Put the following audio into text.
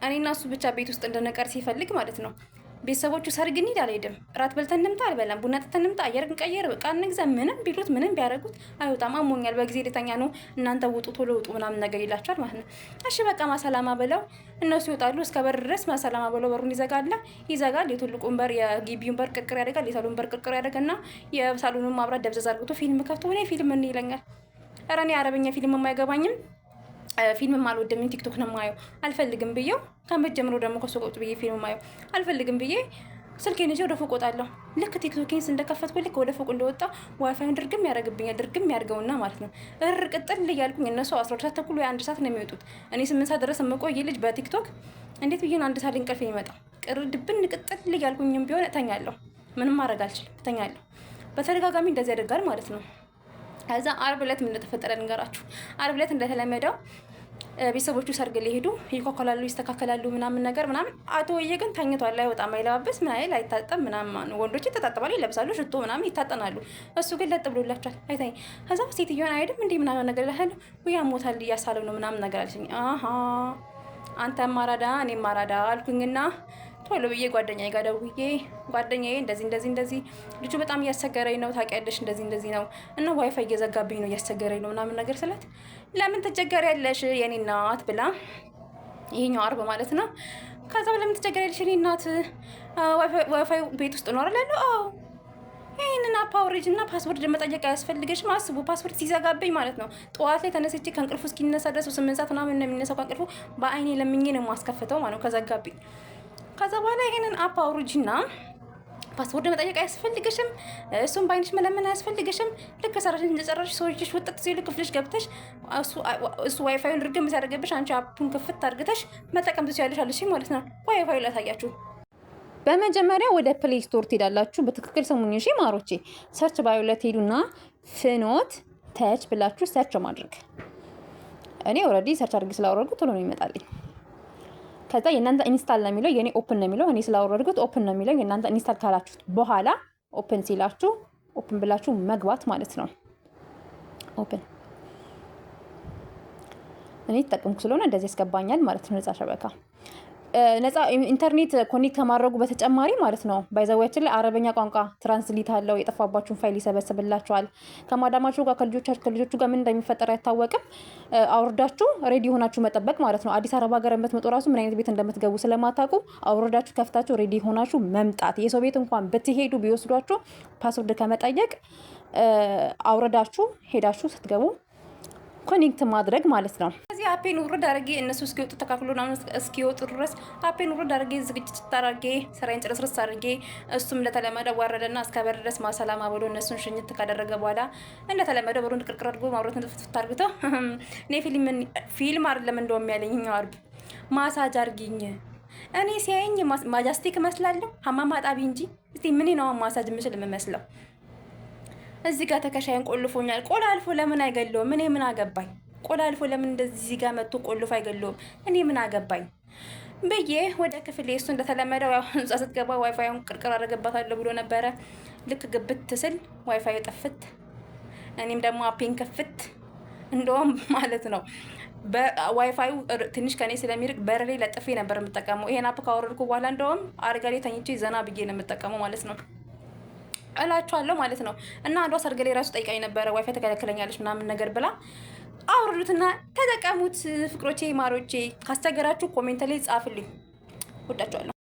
እኔና እሱ ብቻ ቤት ውስጥ እንድንቀር ሲፈልግ ማለት ነው። ቤተሰቦቹ ሰርግ እንሂድ አልሄድም፣ እራት በልተን እንምጣ አልበላም፣ ቡና ጠጥተን እንምጣ፣ አየር እንቀይር፣ ዕቃ እንግዛ፣ ምንም ቢሉት ምንም ቢያደርጉት አይወጣም። አሞኛል፣ በጊዜ ልተኛ ነው፣ እናንተ ውጡ፣ ቶሎ ውጡ ምናምን ነገር ይላቸዋል ማለት ነው። እሺ በቃ ማሰላማ ብለው እነሱ ይወጣሉ። እስከ በር ድረስ ማሰላማ ብለው በሩን ይዘጋል ይዘጋል። የትልቁን በር የግቢውን በር ቅርቅር ያደርጋል። የሳሎን በር ቅርቅር ያደርግና የሳሎኑን ማብራት ደብዘዝ አድርጎ ፊልም ከፍቶ እኔ ፊልም እንይ ይለኛል። ኧረ እኔ አረበኛ ፊልም የማይገባኝም ፊልምም አልወድም፣ ቲክቶክ ነው የማየው፣ አልፈልግም ብዬው ከመጀመሩ ደግሞ ከሱ ቁጭ ብዬ ፊልም ማየው አልፈልግም ብዬ ስልኬን ይዤ ወደ ፎቅ ወጣለሁ። ልክ ቲክቶኬን እንደከፈትኩ ልክ ወደ ፎቅ እንደወጣ ዋይፋዩን ድርግም ያደርግብኛል። ድርግም ያደርገውና ማለት ነው እር ቅጥል እያልኩኝ እነሱ 12 ሰዓት ተኩል ወይ 1 ሰዓት ነው የሚወጡት። እኔ 8 ሰዓት ድረስ የምቆይ ልጅ በቲክቶክ እንዴት ብዬ ነው 1 ሰዓት እንቅልፍ የሚመጣው? ቅር ድብን ቅጥል እያልኩኝም ቢሆን እተኛለሁ። ምንም ማድረግ አልችልም፣ እተኛለሁ። በተደጋጋሚ እንደዚህ ያደርጋል ማለት ነው። ከዛ አርብ ዕለት ምን እንደተፈጠረ ልንገራችሁ። አርብ ዕለት እንደተለመደው ቤተሰቦቹ ሰርግ ሊሄዱ ይኳኳላሉ፣ ይስተካከላሉ ምናምን ነገር ምናምን። አቶዬ ግን ተኝቷል፣ አይወጣም፣ አይለባበስ ምን አይል፣ አይታጠብ ምናምን። ወንዶች ይተጣጠባሉ፣ ይለብሳሉ፣ ሽቶ ምናምን ይታጠናሉ። እሱ ግን ለጥ ብሎላቸዋል፣ አይታይ። ከዛ ሴትዮዋን አይሄድም እንዲህ ምናምን ነገር ይላል፣ ውይ አሞታል፣ እያሳለው ነው ምናምን ነገር አለችኝ። አሀ አንተም አራዳ እኔም አራዳ አልኩኝና ቶሎ ብዬ ጓደኛዬ ጋር ደውዬ ጓደኛዬ እንደዚህ እንደዚህ እንደዚህ ልጁ በጣም እያስቸገረኝ ነው ታውቂያለሽ፣ እንደዚህ እንደዚህ ነው እና ዋይፋይ እየዘጋብኝ ነው እያስቸገረኝ ነው ምናምን ነገር ስላት ለምን ትቸገሪያለሽ የኔ እናት ብላ፣ ይሄኛው አርብ ማለት ነው። ከዛ ለምን ትቸገሪያለሽ የኔ እናት፣ ዋይፋይ ቤት ውስጥ ነው አይደል ያለው? አዎ፣ ይህንን app አውርጅ እና password መጠየቅ አያስፈልግሽም። አስቡ፣ password ሲዘጋብኝ ማለት ነው። ጠዋት ላይ ተነስቼ ከእንቅልፉ እስኪነሳ ድረስ 8 ሰዓት ምናምን ነው የሚነሳው ከእንቅልፉ፣ በአይኔ ለምኜ ነው የማስከፍተው ማለት ነው ከዘጋብኝ። ከዛ በኋላ ይሄንን app አውርጂና password መጠየቅ አያስፈልግሽም። እሱም በአይንሽ መለመን አያስፈልግሽም። ልክ ሰራሽን እንደጨረስሽ ሰዎችሽ ውጥት ሲሉ ክፍልሽ ገብተሽ እሱ ዋይፋዩን ርግም ሲያደርግብሽ አንቺ app ኡን ክፍት አድርግተሽ መጠቀም ትችያለሽ አለሽ ማለት ነው። ዋይፋዩ ላሳያችሁ። በመጀመሪያ ወደ Play Store ትሄዳላችሁ። በትክክል ስሙኝ እሺ ማሮቼ። Search ባር ላይ ትሄዱና ፍኖት ተች ብላችሁ search ማድረግ። እኔ already search አድርጌ ስላወረድኩት ቶሎ ነው ይመጣልኝ። ከዛ የእናንተ install ነው የሚለው፣ የኔ open ነው የሚለው። እኔ ስላወረድኩት open ነው የሚለው። የእናንተ install ካላችሁት በኋላ open ሲላችሁ open ብላችሁ መግባት ማለት ነው። Open እኔ ተጠቀምኩ ስለሆነ እንደዚህ ያስገባኛል ማለት ነው። ነጻ شبكة ነጻ ኢንተርኔት connect ከማድረጉ በተጨማሪ ማለት ነው። By the way ላይ አረበኛ ቋንቋ translate አለው። የጠፋባችሁን ፋይል ይሰበስብላችኋል። ከማዳማችሁ ጋር ከልጆቹ ጋር ምን እንደሚፈጠር አይታወቅም። አውርዳችሁ ready ሆናችሁ መጠበቅ ማለት ነው። አዲስ አረብ ሀገር የምትመጡ ራሱ ምን አይነት ቤት እንደምትገቡ ስለማታውቁ አውርዳችሁ ከፍታችሁ ready ሆናችሁ መምጣት። የሰው ቤት እንኳን ብትሄዱ ቢወስዷችሁ password ከመጠየቅ አውርዳችሁ ሄዳችሁ ስትገቡ connect ማድረግ ማለት ነው። ከዚህ app ኤን ውርድ አድርጌ እነሱ እስኪወጡ ተካክሎ እስኪወጡ ድረስ app ኤን ውርድ አድርጌ ዝግጅት አድርጌ ስራዬን ጭርስርስ አድርጌ እሱም እንደተለመደ ወረደና እስከ በር ድረስ ማሰላማ ብሎ እነሱን ሽኝት ካደረገ በኋላ እንደተለመደ በሩን ቅርቅር አድርጎ ማብራቱን ጥፍት አድርግቶ እኔ ፊልም አይደለም እንደውም ያለኝ አርብ ማሳጅ አድርጊኝ። እኔ ሲያየኝ ማጃስቲክ እመስላለሁ፣ حمام አጣቢ እንጂ። እስቲ ምን ነው ማሳጅ ምስል የምመስለው? እዚህ ጋር ተከሻይን ቆልፎኛል። ቆላልፎ ለምን አይገለውም? እኔ ምን አገባኝ? ቆላልፎ ለምን እንደዚህ ጋር መጥቶ ቆልፎ አይገለውም? እኔ ምን አገባኝ ብዬ ወደ ክፍሌ እሱ እንደተለመደው ያው ህንጻ ስትገባ ዋይፋዩን ቅርቅር አደረገባታለሁ ብሎ ነበረ። ልክ ግብት ስል ዋይፋዩ ጥፍት፣ እኔም ደግሞ app ኤን ክፍት። እንደውም ማለት ነው ዋይፋዩ ትንሽ ከኔ ስለሚርቅ በረሬ ለጥፌ ነበር የምጠቀመው። ይሄን app ካወረድኩ በኋላ እንደውም አልጋ ላይ ተኝቼ ዘና ብዬ ነው የምጠቀመው ማለት ነው እላችኋለሁ ማለት ነው። እና አንዷ ሰርግ ላይ ራሱ ጠይቃኝ ነበረ ዋይፋይ ተከለክለኛለች ምናምን ነገር ብላ። አውርዱትና ተጠቀሙት። ፍቅሮቼ ማሮቼ፣ ካስቸገራችሁ comment ላይ ጻፍልኝ። ወዳችኋለሁ።